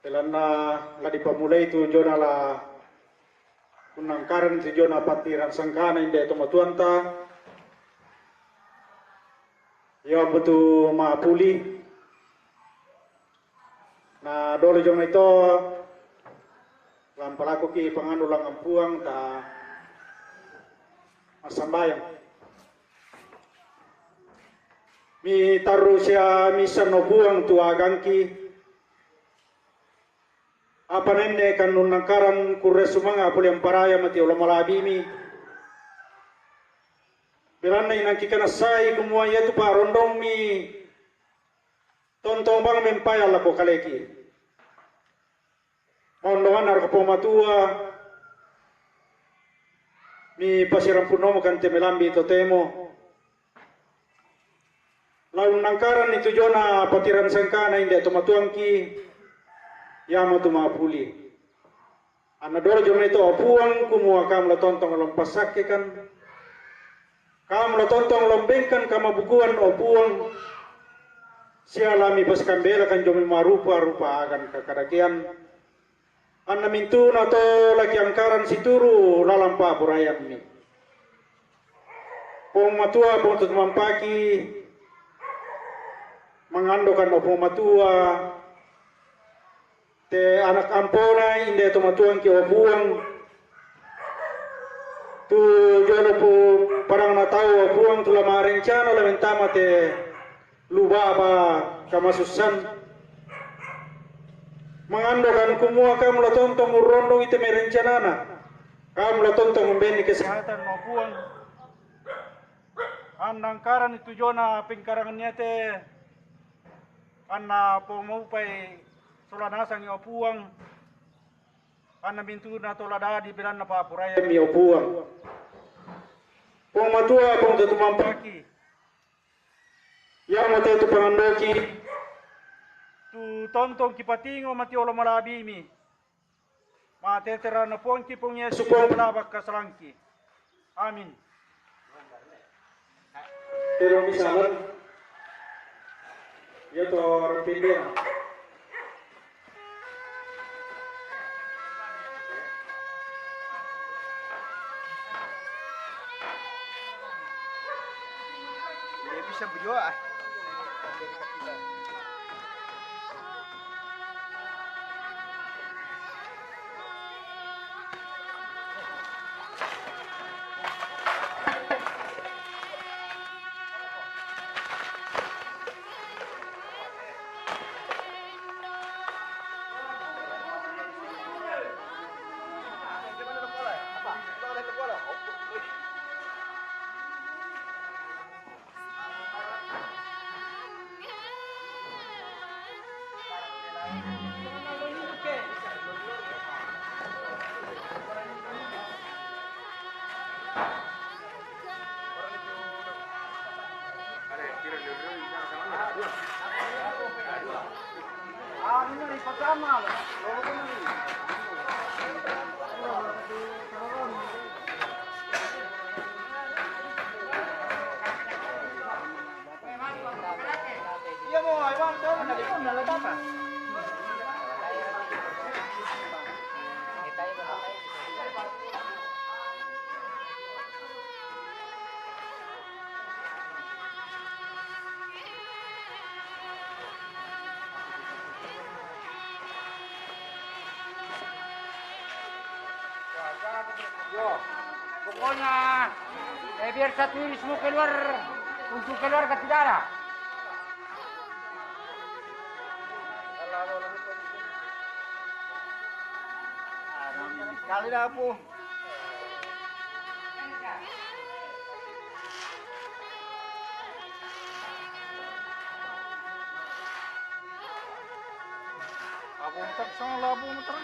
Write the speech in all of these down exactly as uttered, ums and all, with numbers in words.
Belanna la dipammulai tu jona la unnangkaran tu jona pattirang sangkana inde tomatuanta. Iya mutu mapuli. Na dolo jona ito, lampalakuki panganu langampuang ta massambayang. Mi tarru sia missanno Puang tu agangki. Apa nenne kannunnangkaran kurre sumanga pole amparaya mati olo malabimi. Belanna inangki kanassai kumua iatu parondongmi tontong bang mempaya lako kaleki. Maondonganna roko Puang Matua, mi pasirampunnomo kan te melambi totemo. Lau nangkaran itu jona patiran sangkana inde tomatuangki, yamo tu mapuli. Anna dolo jona itu o Puang, kumua kam la tontong lompassakke kan. Kam la tontong lombengkan kamabukuan o Puang. Sia lami pasikambelakan jomi marupa-rupa agan kakadakean. Anna mintuna to laki angkaran situru lalang papurayanmi. Puang Matua, Puang tutumampaki, mangandokan o Puang Matua, te anak ampona inde tomatuangki o Puang. Tu jolo pu parang natau o Puang tu lama rencana la mentama te lubaba kamasussan. Mangandokan kumua kam la tontong urrondong ite mai rencanana. Kam la tontong umbenni kesehatan no Puang. Annangkaran itu jona pengkarangan niate. Anna pomupai sola nasangi o Puang. Anna mintuna tola dadi belanna papurayami o Puang. Puang Matua, Puang tutumampaki. Yamo te tu pangandoki. Tu tontong kipatingo mati olo malabimi. Mateterana Puangki Puang Yesu Puang pelabak kasalangki. Amin. Terong misalan. Ya to orang pembela. Dia bisa berdoa. Yo, pokoknya, eh, biar satu ini semua keluar untuk keluarga tidak ada. Sekali dah, Pu. Abu mutar, sama lah abu mutar.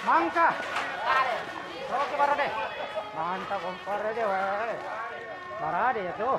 Mangka. Oke, Barade. Mantap, Om Barade, weh. Barade ya tuh.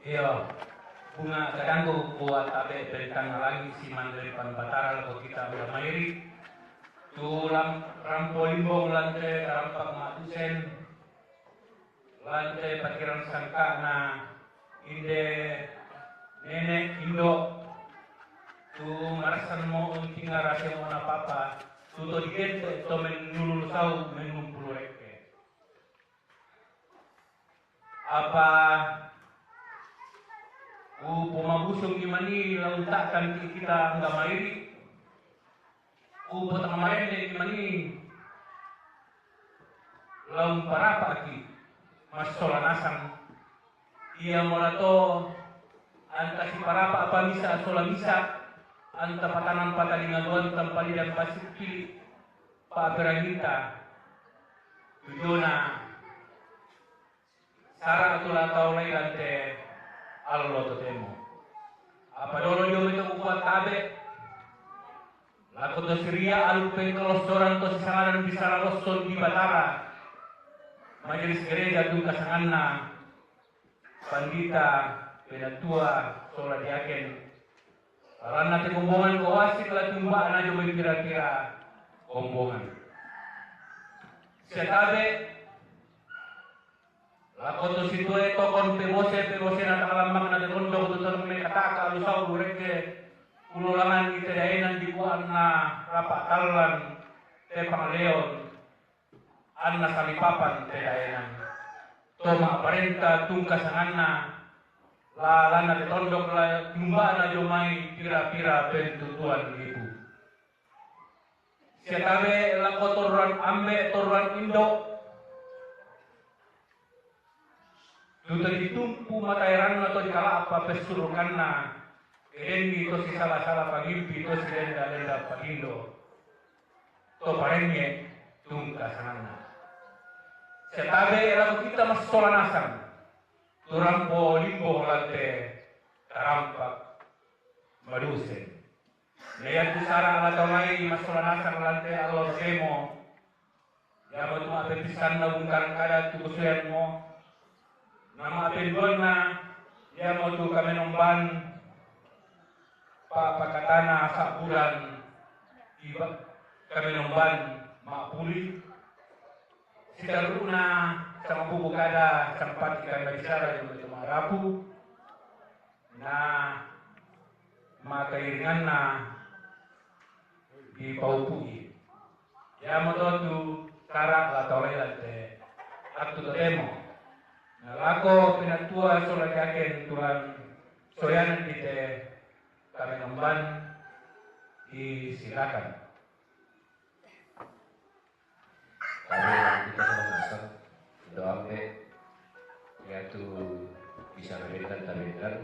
Iyo, bunga kadangku kuat tabe bentang langi si mandari pan Batara lako kita udah mairi. Tu lam rampo limbong lante rampak matusen, lante pakiran sangkana inde nene indo, tu marasan mo untinga rase mo na papa, tu to digente to menulul sau menumpulu reke. Apa upomabusung imani launtakan kita angga mairi, upotamarende imani laumparapaki massola nasang. Ia morato anta siparapa apa misa sola misa, anta patanan patalingaluan tampalidan pasipili paaperanginta tujona sara tu la tau lai lante allo totemo. Apa dolo dio mito kukuat tabe lako to siria alu pengkalossoran to sisangadan bisara losson di Batara. Majelis gereja tungka sanganna, pandita, penatua, sola diaken. Alanna te kombongan ko wasit la tumbakna jo mai pira-pira kombongan. Siatabe lako to sitoe tokon pebose, pebose na takalammak na te tondok tu tondok me kataka alusau lurekke ulolangan ite daenan di kuanna rapak tallan te pangleon. Anna salipapan te daenan. Toma parenta tungka sanganna, la lanna te tondok la jumbana jomai pira-pira pentutuan ibu. Siatabe lako torran ambe torran indo. Tutu ditumpu mataeranna to dikalapa pessurukanna, edenni to sisala-sala pagimpi to silenda-lenda pagindo. To parenge tungka sanganna. Siatabe lako kita massola nasang, turampo limbo lante tarampak maduse. Naiatu sara ala tau lai massola nasang lante allo semo. Yamo tu ma'pepissanna bungkang kada tu kusuyanmo. Nama penduanna yamo tu kamenomban pa pakatana saburan iba kamenomban ma'puli. Sitaruna sama buku kada sampati kanda bicara jamo tu ma'rapu. Na makairinganna dipaupu'i. Yamo to tu sara la tau lai lante attu totemo. Na lako penatua sola jaken tulan soyanan dite kamenomban disilakan. Kami kita sama nasang doa me yaitu bisa nabendan tabendan.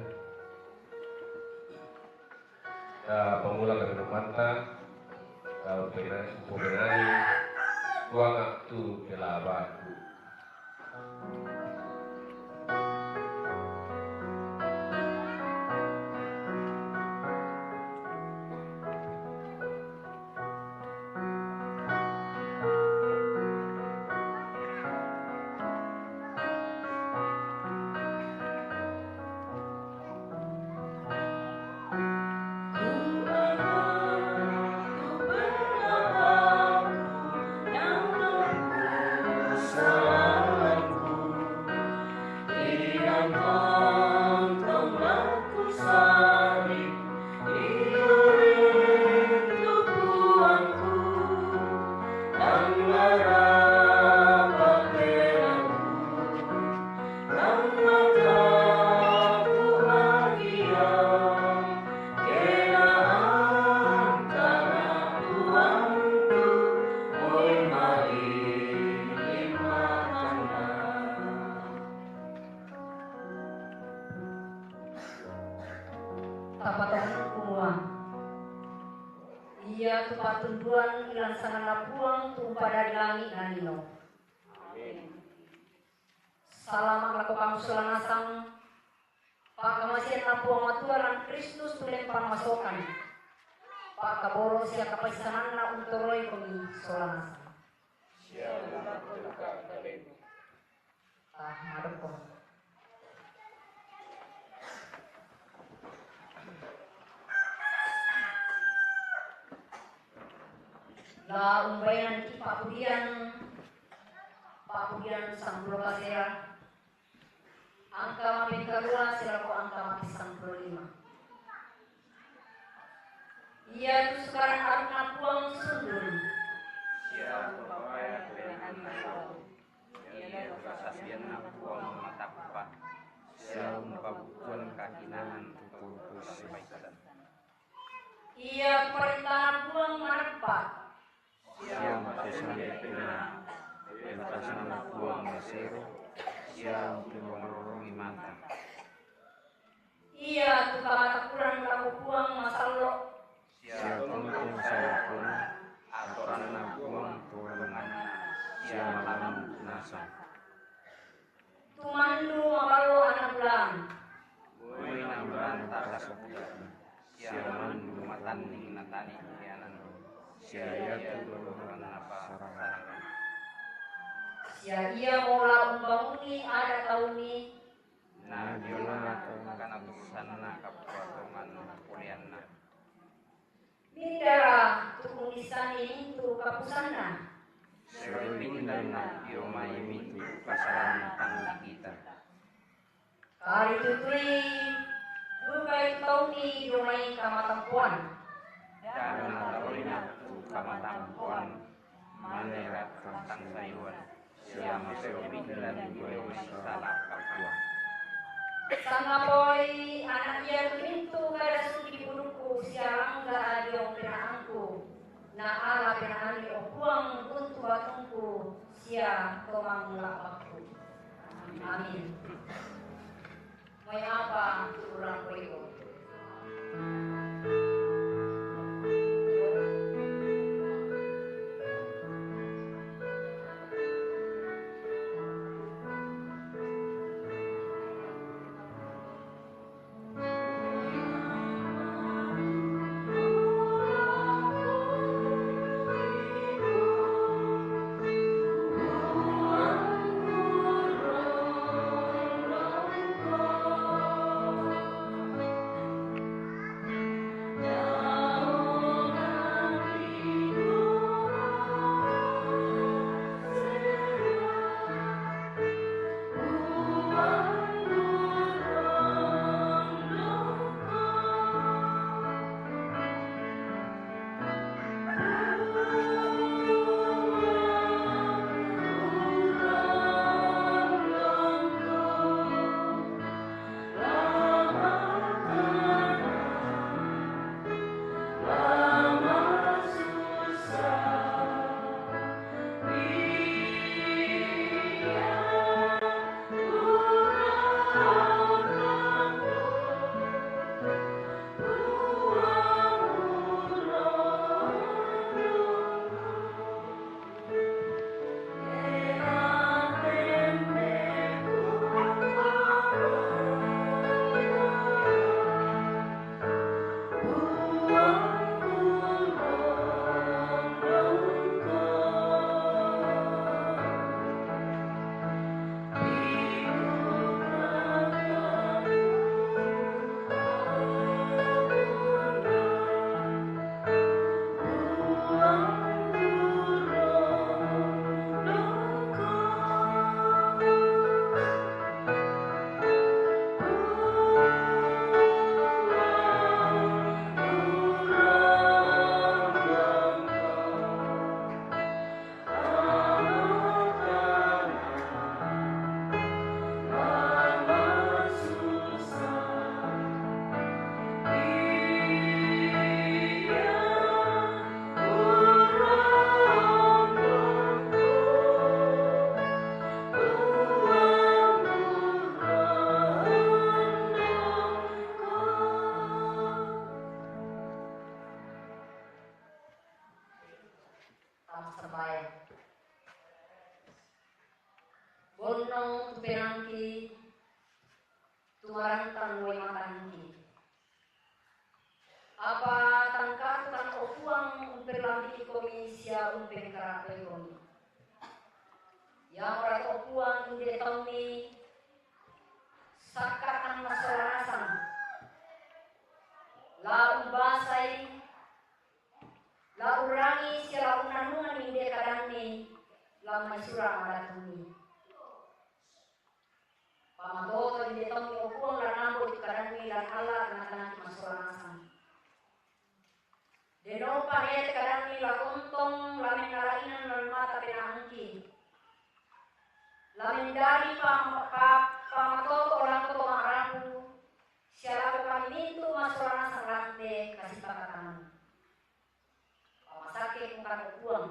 Ta pamula kami rumanta ta pena upomenai tuanga tu pelabaku. Tapatongeng kumua, ia tu patunduan ilang sanganna Puang tu umpadari langi na lino. Amin. Salama lako kamu sola nasang, pakkamasianna Puang Matua lan Kristus tu lempang masokan, pakkaboro sia kapaissananna untoroi komi sola nasang. Siapa nak berbuka kalimu? Ah, madokko. La umbaenan i pa'pudian, pa'pudian sampulo kasera, angka ma'pengkarua sia lako angka ma'pesangpulo lima. Ia tu sukaran arukna Puang sundun. Sia tu papaean penaanna lao. Ia tu kasapianna Puang matappa. Sia umpabutuan kahinaan tu tau pasampaitan. Ia tu parentana Puang manappa. Sia umpasande pena, pentasanna Puang masero, sia umpinororoi mata. Ia tu kamatakuran lako Puang masallo. Sia tontong sae lakona, atoranna Puang tu donganna, sia malambu nasang. Tumandu maballo ana bulan. Moi na muranta kasabutna, sia mandu matanding natani iananna. Sia ia tu doloranna passarangan. Sia ia mola umbanguni ada tauni. Na diolona kana turusanna kapuatongan poleanna. Mindara tu unissani mintu kapusanna. Seroi mindanna dio mai mintu kasalahan tanggi kita. Kari tutui duka itu tauni dio mai kamatampuan. Dan na taroina tu kamatampuan mane rakkang sayuan. Sia maseo mindan dio mai sala kapua. Sangapoi anak ia tumintu kada suki pudukku sia langga adiong penaanku. Na ala penaanni o Puang buntu batungku sia tomang labakku. Amin. Mai apa tu urang koiko. Tama sambayang. Bonnong tu penaangki, tumarantang wai matangki. Apa tangkatukan o Puang umperlambiki komi sia umpengkarapai komi. Ia mora to o Puang inde taumi sakka anna sola nasang. La umbasai, la urangi sia la unna Pamaisura madatu ni. Pamatoto inde tong ni o Puang, la nambo itu kadanni, la ala tana-tana ki masura nasang. Deno pamete kadanni la tontong, la menala inan, la mata pena angki. La mendali pam-, pa-, pamatoto o langko to ma'rapu, sia lako kami mintu masura nasang lante kasipakatan. Pamasake mungkana o Puang.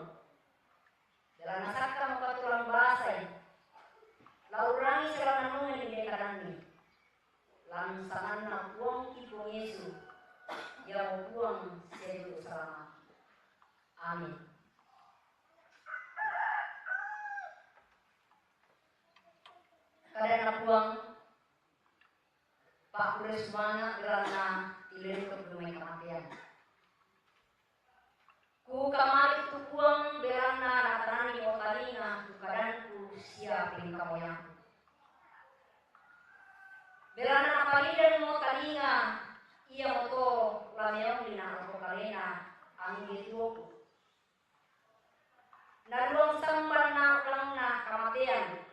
Dela nasakka mokatulang basai. La urangi sia la nannunga inde kadanni. Lan sanganna Puangki Puang Yesu, iamo Puang sia Juru Salamaki. Amin. Kadanna Puang, pakkure sumanga' belanna tilento ri mai kamatean. Kukamali tu Puang belanna natanani mo talinga tu kadanku sia pengkamoyaku. Belanna napalidang mo talinga, iamoto la meongli na lako kalena angge tuoku. Naluang sambanna ulangna kamatean,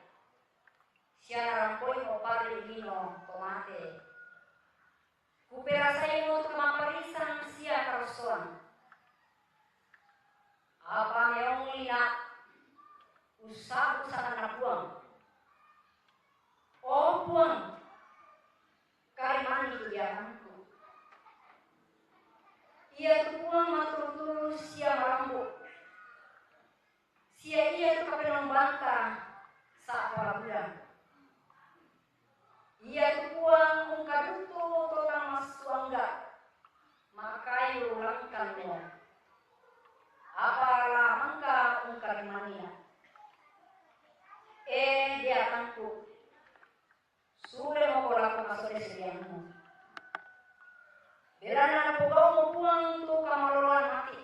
sia narampoi mo parri lino to mate. Kuperasai mo tu kamaparrisan sia karossoan. Apa meongli na ussabu sanganna Puang. O Puang, karimanni tu diatangku. Ia tu Puang maturu-turu sia malambu. Sia ia tu Kapenombanta sa'pala bulan. Ia tu Puang ungkadutu to tang massuangga, ma'kayu langkanmo. Apa la mangka ungkarimania. E diatangku, sule moko lako kasode-sodeanmu. Belanna napogau'mo Puang tu kamaloloan mati.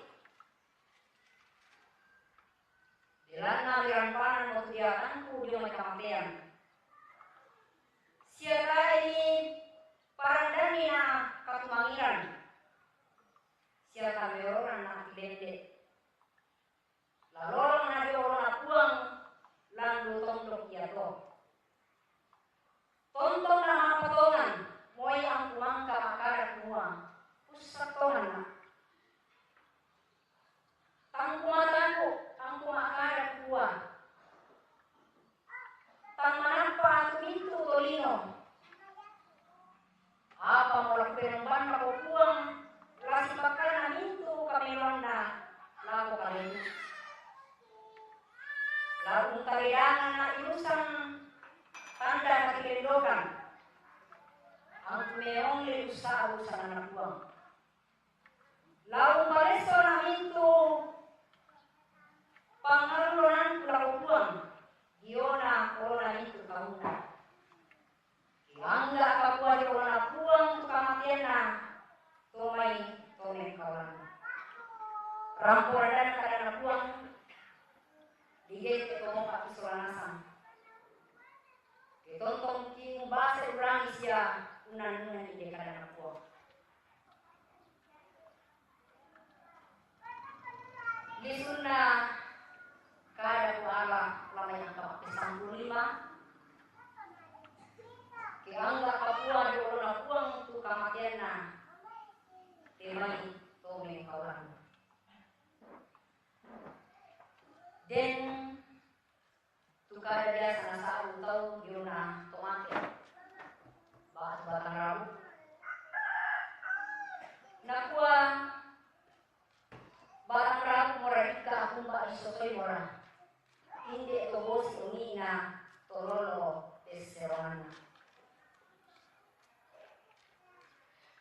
Belanna mirampananmo tu diatangku dio mai kamatean. Sia tae miparandanni na katumangiran. Sia tameoran na tilende. La lolang na dio olona Puang lan dua tondok iato. Tontong na ma'patongan, moi angku mangka ma'kada kumua, pussa' tonganna. Tang kumataku, angku ma'kada kukua, tang manappa tu mintu tolino. Apa mo la kupenombanna, o Puang, la sipakkana mintu kameloanna lako kalemu. La ungkaledangana irusan tanda katilendokan. Angku meongli ussa'bu sanganna Puang. La umpalessona mintu pangallonanku lako Puang, diona olona mintu taunna. Keangga kapua dio olona Puang tu kamateanna, to mai to mengkaolanna. Rampo radanna kadanna Puang, digette' to mopa' tu sola nasang. Ke tontongki umbasai urangi sia unnannunganni inde kadanna Puang. Lisunna kada kuala la mai angka ma'pesampu lima. Keangga kapua dio olona Puang tu kamateanna, te mai to mengkaolanna. Den tu kada biasa nasa'bu tau diona to mate. Ba'tu batang rabu. Nakua, batang rabu mora dikka akumba isotoi mora. Inde to bosi ungi'na to lolo tesseronganna.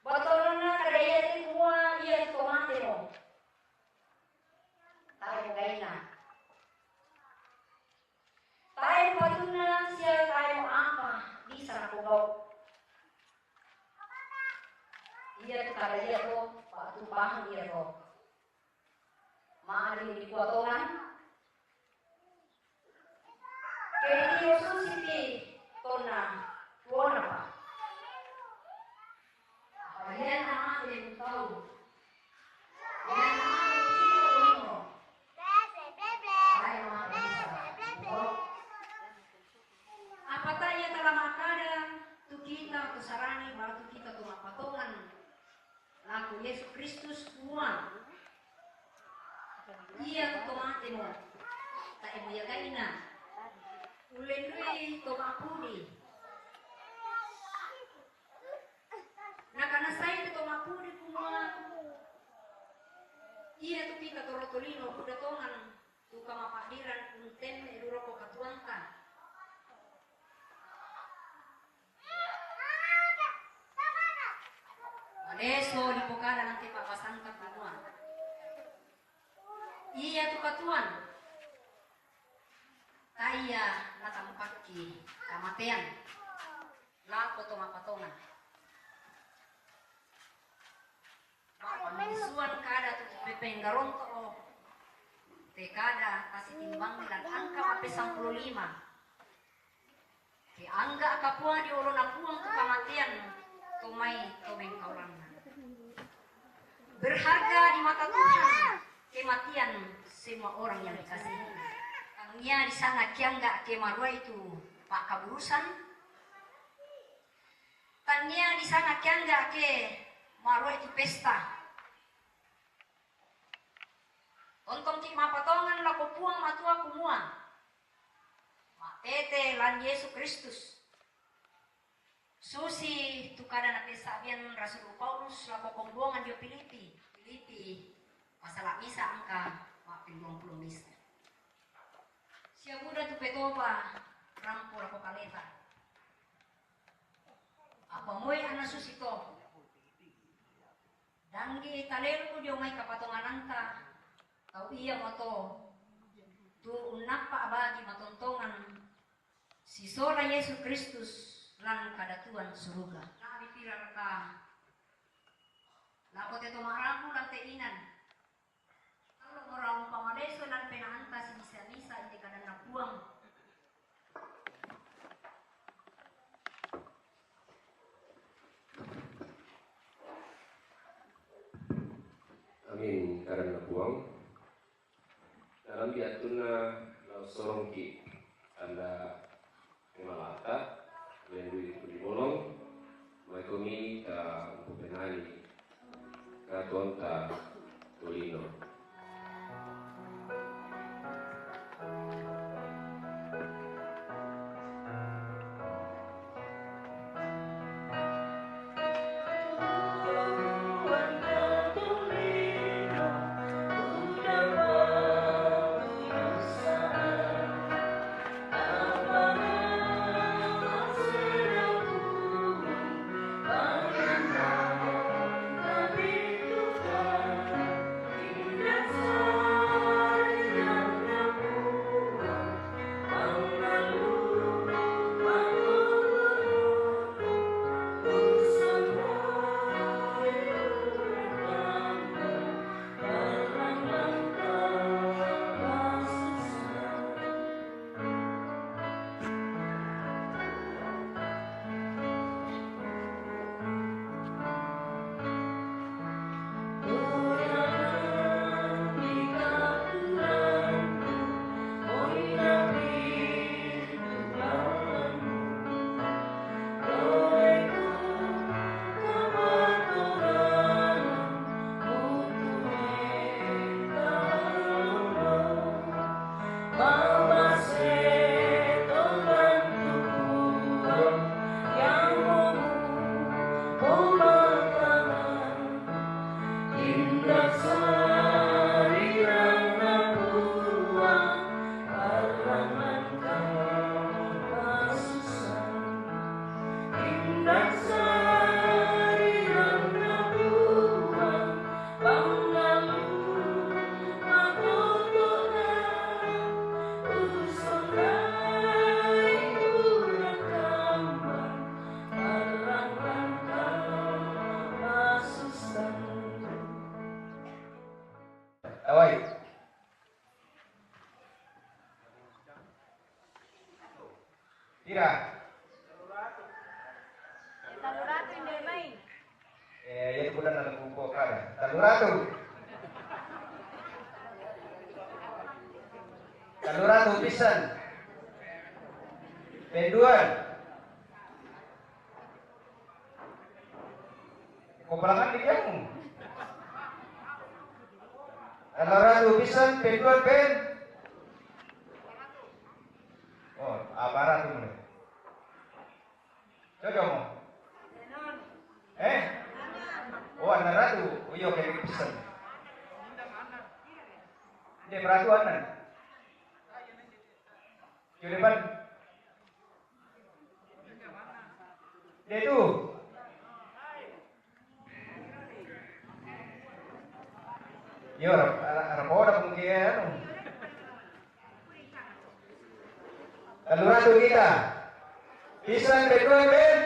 Batolonna kada iate kumua ia to mate mo. Tae mo gaina. Tae mo patunna sia tae mo apa bisa napogau. Ia tu kada ia to, ba'tu pahang ia to. Ma'din dikua tongan. Ke ditio susipi tonna tuonapa. Apa ianna mate tau. Ianna mate tau. Ayo mate. Sarani batu kita to ma'patongan lako Yesus Kristus, kumua, ia tu to mate mo, tae mo yagaina, ulendui to ma'apudi. Na kana sai te to ma'apudi, kumua, ia tu kita to rotolino kuda tongan tu kamapa'diran untemme ruroko katuoanta. Maleso dipokada nante pa'basanta, kumua, ia tu katuoan, tae ia natampakki kamatean lako to ma'patongan. Ma'pammisuan kada tu pepenggaronto, o, te kada tasitimbang lan angka ma'pesampulo lima. Ke angga kapua di olona Puang tu kamatean, to mai to mengkaolanna. Berharga di mata Tuhan kematian semua orang yang dikasihi. Tangia di sana kiangga ke marua itu pa'kaburusan, tangia di sana kiangga ke marua itu pesta. Tontongki' ma'patongan lako Puang Matua kumua, ma'tete lan Yesu Kristus. Susi tu kada napessa'bian Rasul Paulus lako kombongan dio Filipi, Filipi pasala misa angka ma'pinduampulo misa. Sia muda tu petopa rampo lako kaleta. Apa moi anna susito? Danggi talelluko dio mai kapatongananta, tau iamoto tu unnappa' bagi matontongan sisola Yesu Kristus lan kadatuan suruga. Nabi piraraka lako te to ma'rapu lan te inan? Allo mora umpamaleso lan penaanta simisa-misa ide kadanNa Puang. Amin, kadanNa Puang. Dalam diatunna lao sorongki' tanda malata, lendui tuli bolong, maikomi ta umpopenali katuoanta tolino. Awai. Pira? Tellu ratu inde mai. Eh, iya tu bulan na kumpokada. Tellu ratu. Tellu ratu pisan. Penduan. Ko palangan di kamu. Taluratu pisan, penduan pen. Oh, aparatu mo. Cocok mo? Eh? Oh, anaratu. Oh, iyo, kayak pisan. Dia peratuan, nah. Ke depan. Dia itu. Yo, rap-, rap-, rapoda mungkin, anu. Taluratu kita. Pisan, penduan, pen.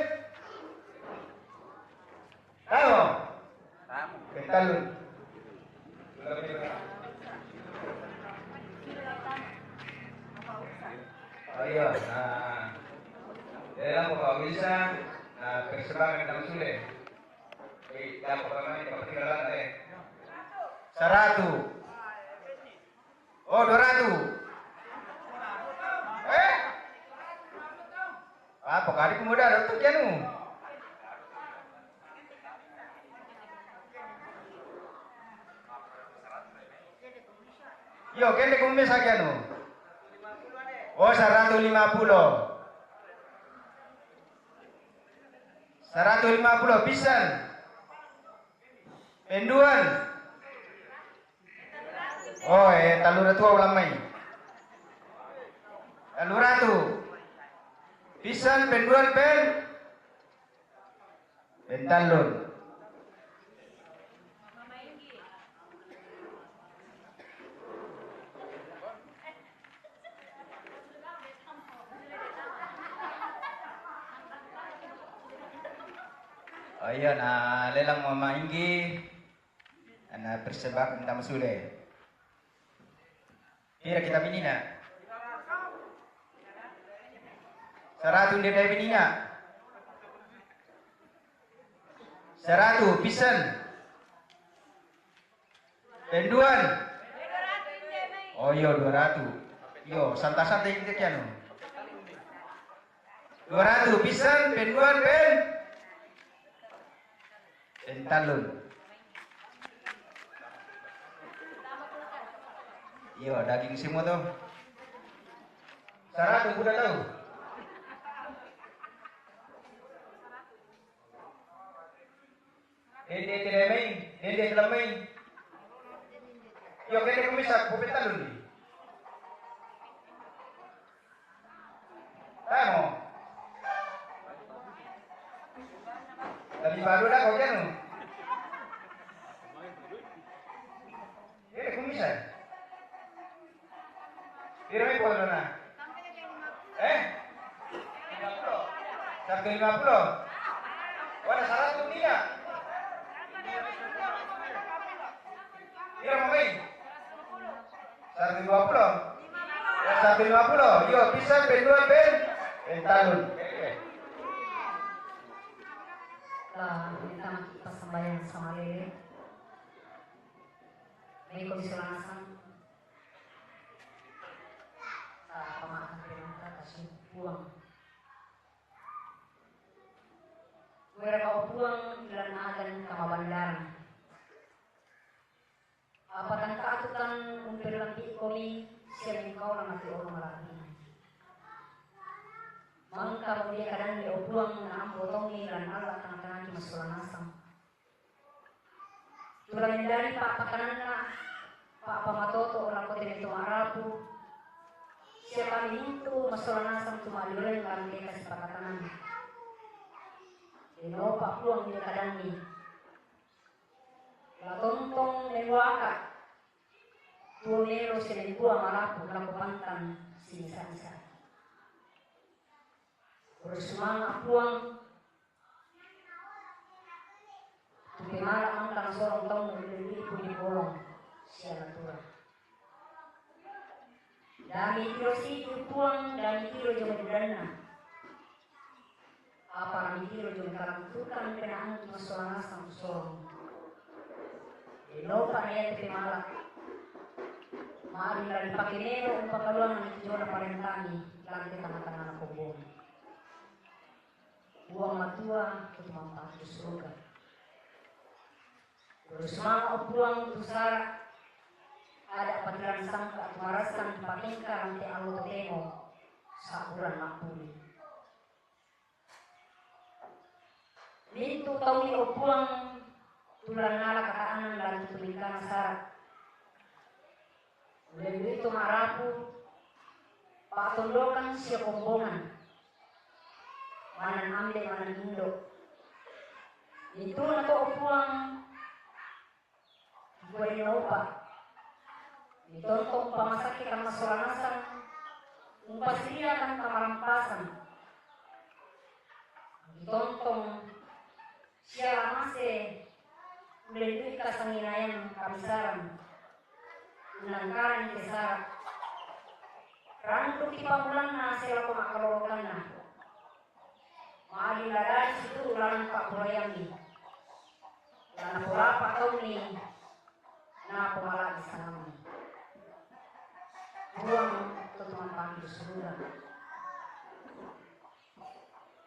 Tahu? Tahu. Pentalun. Oh iya, nah. Dalam pokok bisa, nah, persembahan kita sudah. Wih, dah pokoknya kita perkirakan, eh. Saratu. Oh, dua ratu. Eh? Apa kali pemuda tu kianu? Yo, kende kumis kianu. Oh, saratu lima puluh. Saratu lima puluh, pisan. Penduan. Oh, eh, taluratu ulamai. Taluratu. Pisan, penduan, pen. Pentalun. Oh iya, nah, lelang mama inggi. Ana persembahan tama sude. Pira kita menina? Saratu nde dai menina. Saratu, pisan. Penduan. Oh, iyo, dua ratu. Iyo, santa-santa itu kianu. Dua ratu, pisan, penduan, pen. Pentalun. Iyo, daging semua tu. Saratu kuda tahu. Dende telemei, dende telemei. Iyo, kende kumisa, ko pentalun ni. Tamo. Tapi baru dah kau kianu. Ini kumisa. Pira mi kuadro na? Eh? Saratu lima puluh. Wala saratu niya. Pira mo kay? Saratu lima puluh. Ya, saratu lima puluh. Iyo, pisan, penduan, pen. Pentalun. La, minta pasambayang sama lele. Mai ko bisola nasang. Sa pamaka pinaka kasi Puang. Wera kau Puang ilan agan kamabandaran. Apa tangka atukan umpelampi komi siya mingkau lang ati orang malapi. Mangka mo dia kadang ni o Puang na ambo tong ni lan Allah tanga-tanga ki masola nasang. Tula mendali pa pakananna, pa pamatoto ora kote meto marapu. Sia kami nintu masola nasang tu malureng lam deka sipakatanang. Deno pa Puang dia kadanni. La tontong meluaka. Tuo melo sia mentua marapu lako pantang sinisa-nisa. Bersumanga Puang. Tu pemala mangka nasorong tau mo dulu-dulu pun di bolong sia natura. Dami tiro sidi Puang, dami tiro jo madudanna. Apa dami tiro jo makalantukan penaangi masola nasang tu sorong. Denopa na ia tu pemala. Mari lali pake melo umpakaluang na tu jona parentami lante tanga-tangana kombongi. Puang Matua, Putu Mampatu surga. Rusmanga o Puang tu Sara, ada patiran sangka tu marasang tu pakengka ante allo totemo, saburan ma'puli. Mintu taui o Puang tu lannala kata'anan lan tu tumingkana Sara. Ulle itu ma'rapu, pa'tondokan sia kombongan. Manan ambe, manan indo. Mintu na to o Puang, Kuai nopa. Mitontong pamasakke kan masola nasang, umpasiriakan kamarampasan. Mitontong sia lamase, ulendui kasanginayan kamisaran. Unangkaran ke Sara. Randu ki pamulanna selako makalolokanna. Ma'din ladai situru lan pa'poraiammi. Lan napolapa taummi, napomala'i sangammi. Puang to tumampang di suruga.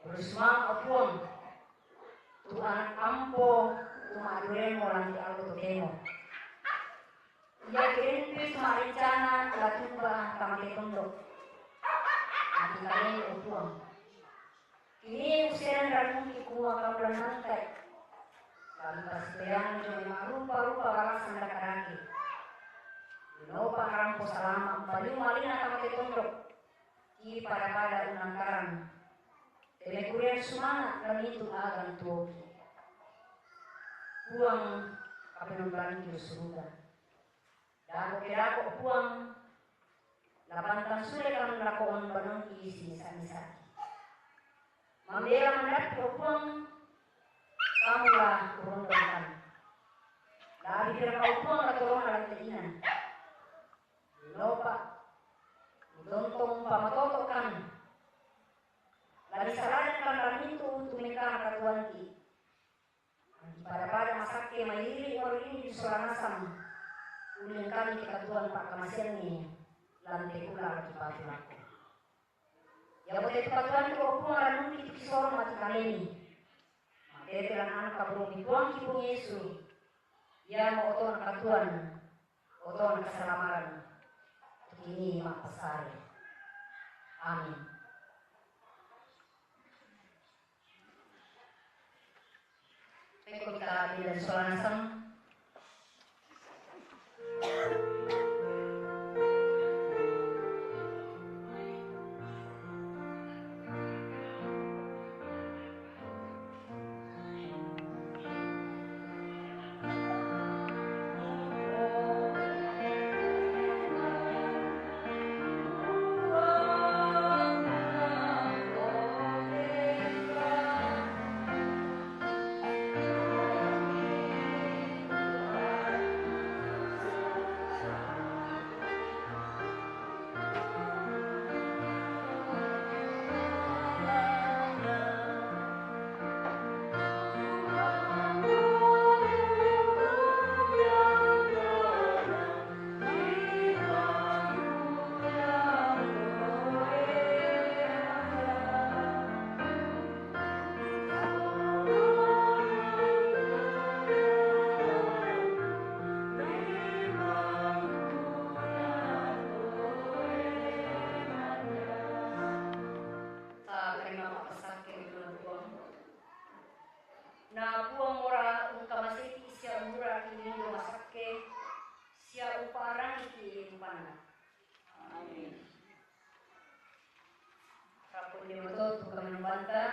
Rusmanga o Puang, tu anak ampo, tu ma'duremo lan di allo totemo. Ia kirimpi tu ma'rencana la tumba tamate tondok. Mati kalei o Puang. Kini usiran ranungki kumua kamu lanangkai. Lalu pasipeang jo ma'rupa-rupa balasan daka-dake. Dinopa ngarampo salama umpaliu malina tamate tondok. Ki pada-pada unangkaran. Teme kurian sumanga' lamitu agang tuoki. Puang, kapenombangi di suruga. Dako ke dako Puang, lapantang sule kan lakoon banongki sinisa-nisaki. Mambela mandappi o Puang, kamu la urondongkan. Labi diraka o Puang la tolona lan te inan. Nopa, mitontong pamatotokan. Lani saladan kan lamitu tumengkana katuanki. Pada-pada masakke mairi' marudini di sola nasang, ulingkani ke katuoan pa'kamaseanni lan te kula laki patu lako. Iamo te tu katuoanki o Puang ranungki tu kisoro mati kalemi. Matete lan anak kaburungmi Puangki Puang Yesu. Iamo otona katuoan, otona kasalamaran. Tu kini ma'passare. Amin. Eko kita bilang sola nasang. Tatarima ma'pasakke ri Puang. Na Puang mora ungkamaseki sia umura'ki lindo masakke, sia umpa'arangiki rupanna. Amin. Rapunni mato tu kamenobanta,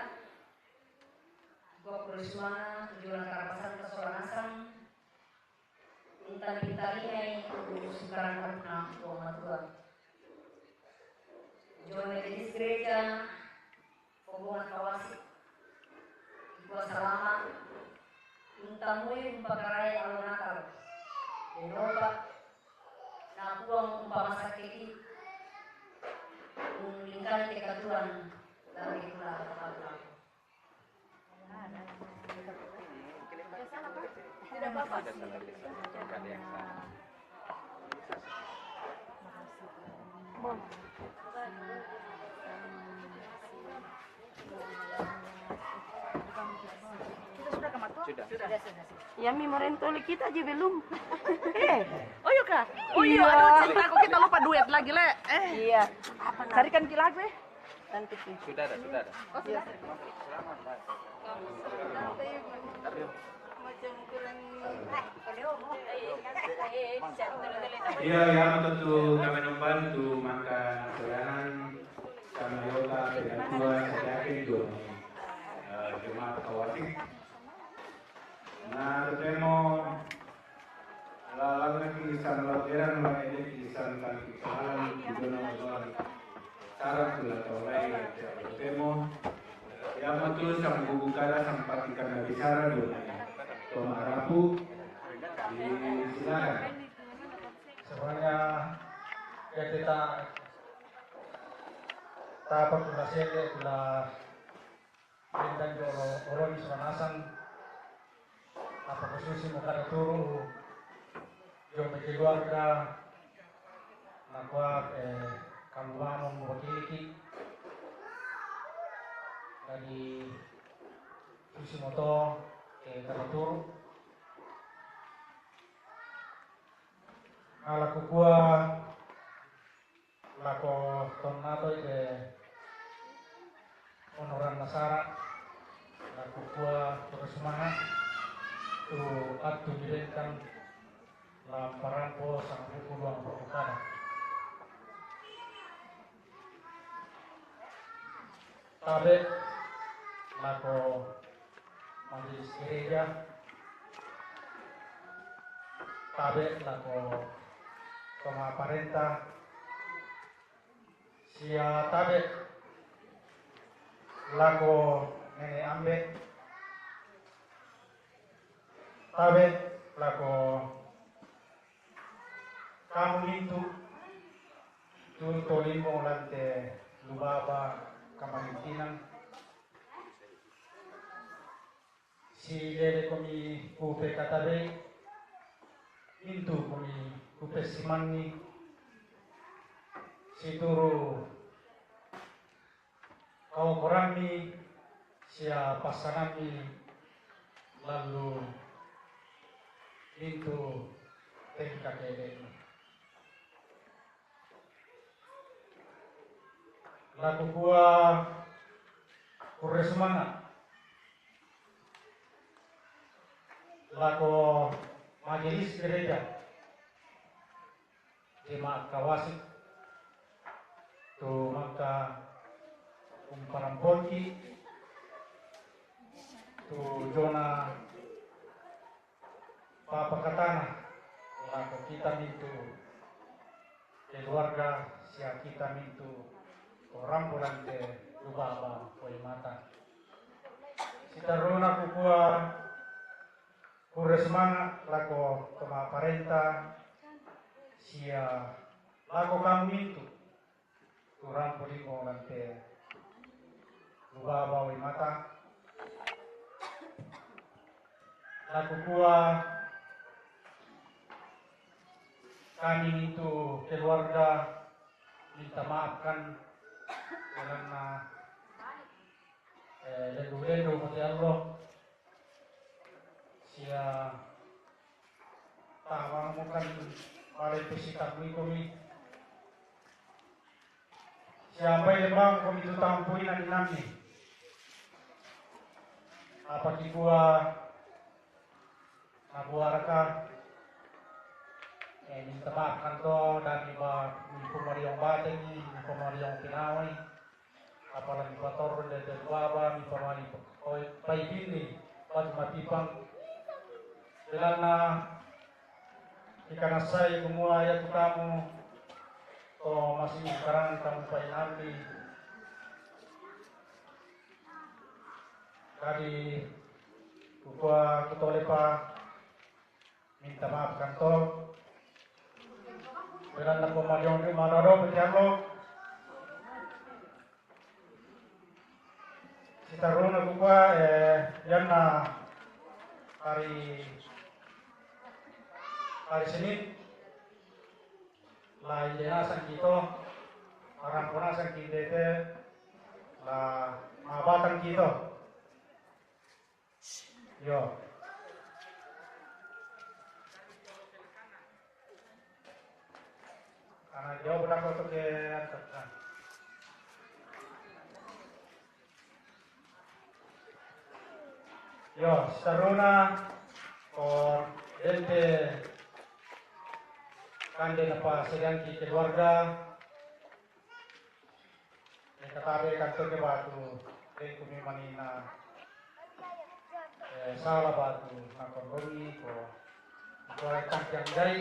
kua kurusmana, tujuan karapasanta sola nasang, Untalimai tu sukaran arunna Puang Matua. Jolo Majelis Gereja, Kombongan Kawasi, kua salama, untamui umpakarai allo Natal, denopa, na Puang umpamasakkeki, unlingkani te katuoan, lan te kula Natal. Kita sudah ke Matua? Sudah. Sudah, sudah, sudah. Ya, mi morentole kita aja belum. Eh. Oh, iya, Kak. Oh, iya, iya. Aduh, cintaku, kita lupa duet lagi, Le. Eh. Iya. Apa, Nak? Carikan ki lagu, eh. Nanti ki. Sudah ada, sudah ada. Oh, sudah ada. Iya. Iya, ya, untuk tu kami nomban tu mangka nasoyanan kami yota penatua sediakin tu, eh, jemaat kawasik. Nah, tutemo lalangna ki san laberan ma ede ki san tan ki sahalan ki dona odoran. Sara kula tolai ya tutemo. Ya matu sang bubu kala sang patikan na bicara dona. Toma rapu di silakan. Semuanya ya kita tapa kula sele kula Bintang jolo oloni sola nasang, apa khususi mo kada turu jo me keluarga, nakua, eh, kamu mamo mo bakiliki, dari susi moto, eh, kada turu. Ala kukua, lako tonnato ide onoran nasara, lako kua terus semangat tu atu direnkan lamparan po sang buku luang buku kada. Tabe lako majelis gereja, tabe lako toma parenta, sia tabe lako nene ambe, tabe lako kamu mintu tu tolimo lante lubaba kamarintinan. Si lele komi kupe katabei, mintu komi kupe simanni, si turu kau koranni, sia pasananni, lalu mintu tengka kebeni. Lako kua kurre semangat lako majelis gereja, jemaat kawasik, tu maka umparamponki tu jona papakatana lako kita mintu keluarga sia kita mintu orang bolante lubaba koi mata. Sitaruna kukua kurre semangat lako toma parenta sia lako kamu mintu. Kurang pudi mo lante lubaba wai mata. Lako kua kami itu keluarga minta maafkan karena, eh, lendo-lendo mati Allah. Sia tawang mukan pale pesi takui komi. Siampai lembang komi tu tampui nani nami. Apa kikua nabuaraka, eh, minta maaf kanto dari ba mipumariong batengi, mipumariong pinawai. Apalagi patorro de baba mipamani paibini batu matipang. Belanna ikanasai kumua ya tutamu to masih sekarang kamu painami. Jadi kukua kutolepa minta maaf kanto. Belanna ko maliong di madado peti allo. Sitaruna kukua, eh, yanna hari, hari Senin la indenasan kito, arampunasan kito, la mabatang kito. Yo. Ana jawab dah kau tu ke antar. Yo, seteruna ko dente kande napa sedang ki keluarga. Yang katabe kantor ke batu, dengku memang ina eh, sala batu, nakon rongi ko, ko tangkiang jai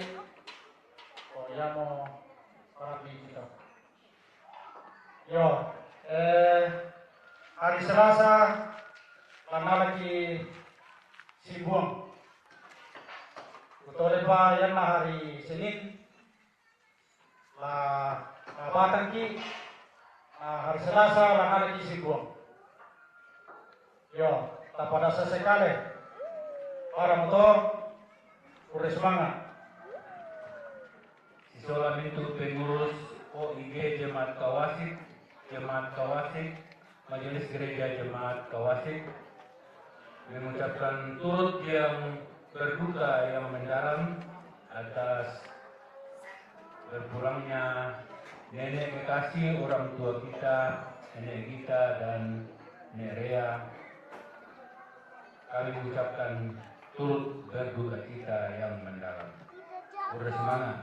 ko, yamo parami kita. Yo, eh, hari Selasa, lanala ki sibuang. Kutole pa yana hari Senin, la, la batang ki, la hari Selasa, lanala ki sibuang. Yo, tapada sesekale. Para motor, kure semangat. Sisola mintu pengurus O I G Jemaat Kawasit, Jemaat Kawasit, Majelis Gereja Jemaat Kawasit, mengucapkan turut yang berduka yang mendalam atas berpulangnya nenek kekasih orang tua kita, nenek kita dan Nek Rea. Kami ucapkan turut berduka cita yang mendalam. Udah semangat.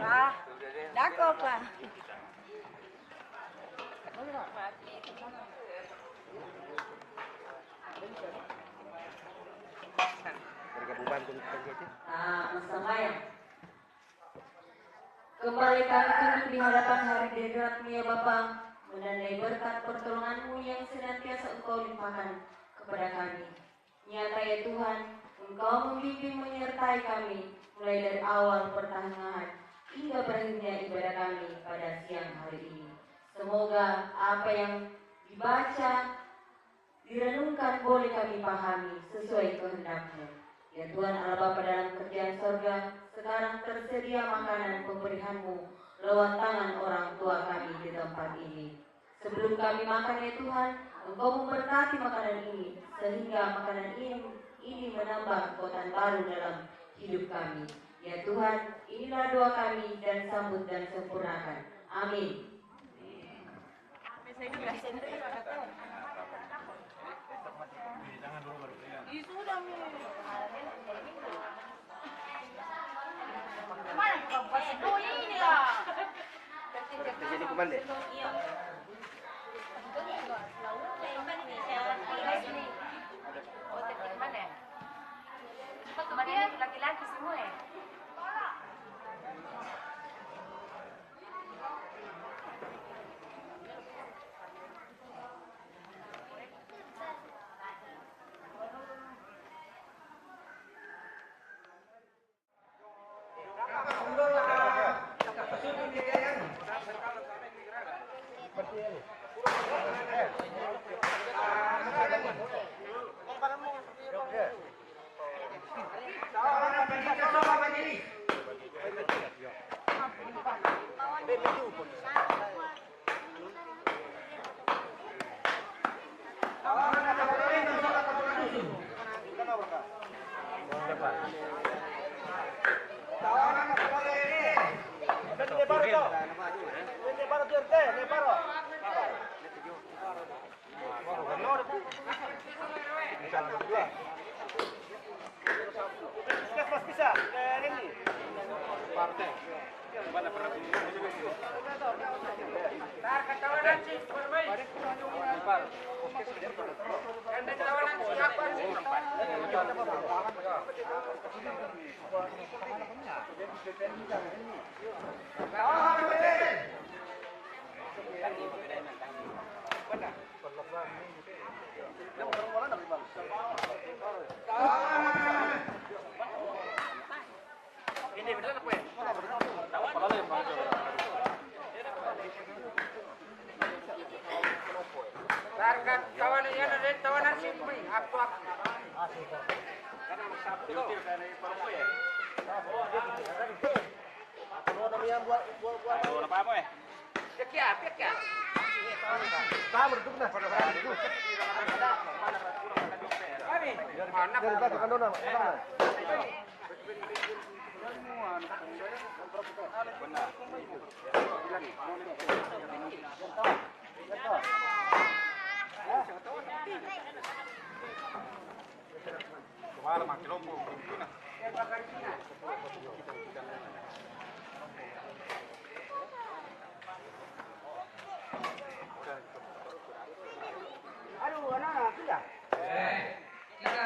Ah, dako pa. Ah, masambayang. Kembali kami tunduk di hadapan hadirat-Mu ya Bapa, menandai berkat pertolongan-Mu yang senantiasa Engkau limpahkan kepada kami. Nyata ya Tuhan, Engkau membimbing menyertai kami mulai dari awal pertengahan hingga berakhirnya ibadah kami pada siang hari ini. Semoga apa yang dibaca, direnungkan boleh kami pahami sesuai kehendak-Mu. Ya Tuhan Allah Bapa dalam kerajaan sorga, sekarang tersedia makanan pemberian-Mu lewat tangan orang tua kami di tempat ini. Sebelum kami makan ya Tuhan, Engkau memberkati makanan ini, sehingga makanan ini, ini menambah kekuatan baru dalam hidup kami. Ya Tuhan, inilah doa kami dan sambut dan sempurnakan. Amin. Jadi kumande. Laki-laki semua eh. Target tawanan yan, ada tawanan si Bri. Aku, aku. Ano na ba mo eh? Aduh, anak-anak, sudah. Kita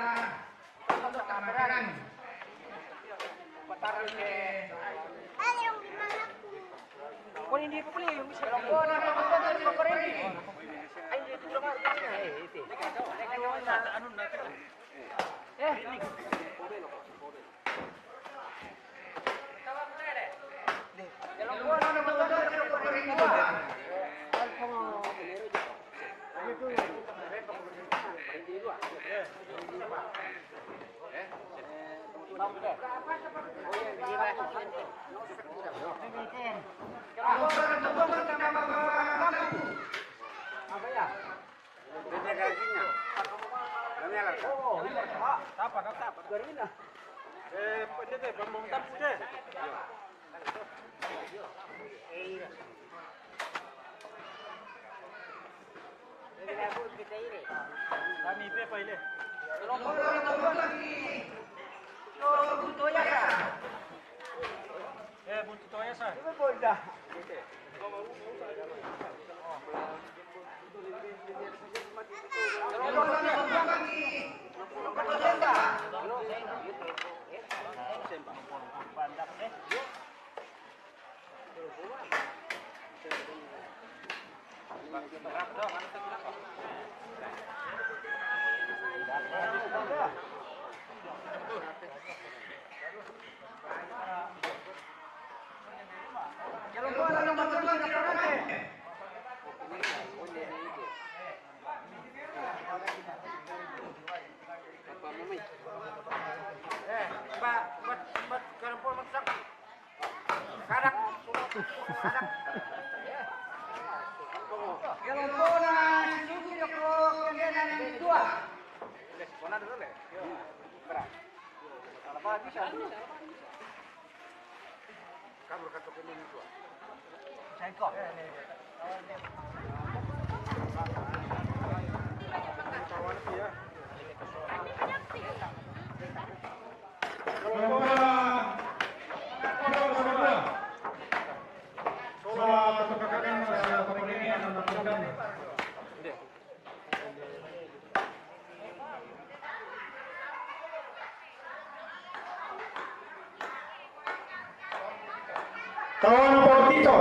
Kawan Portito.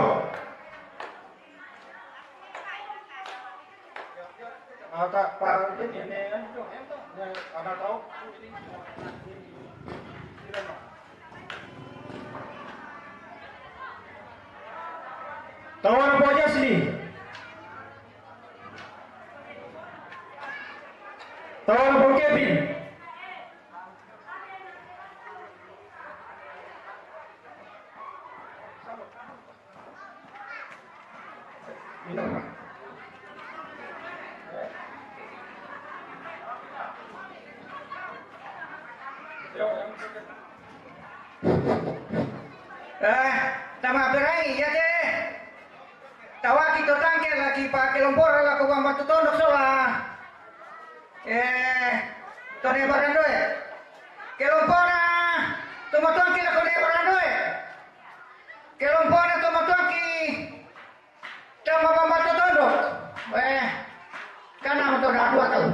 Ata, pa, ini, ini, ini, ada tahu? Tawana po Jasli. Tawana po Kevin. Eh, tama perangi, ya te. Tawaki to tangke laki pa kelompora lako Bambatotondok sola. Eh, tone barandoe. Kelompona, toma tangke lako ne barandoe. Kelompona toma tangke. Tama Bambatotondok. Eh, kana motor aku atau.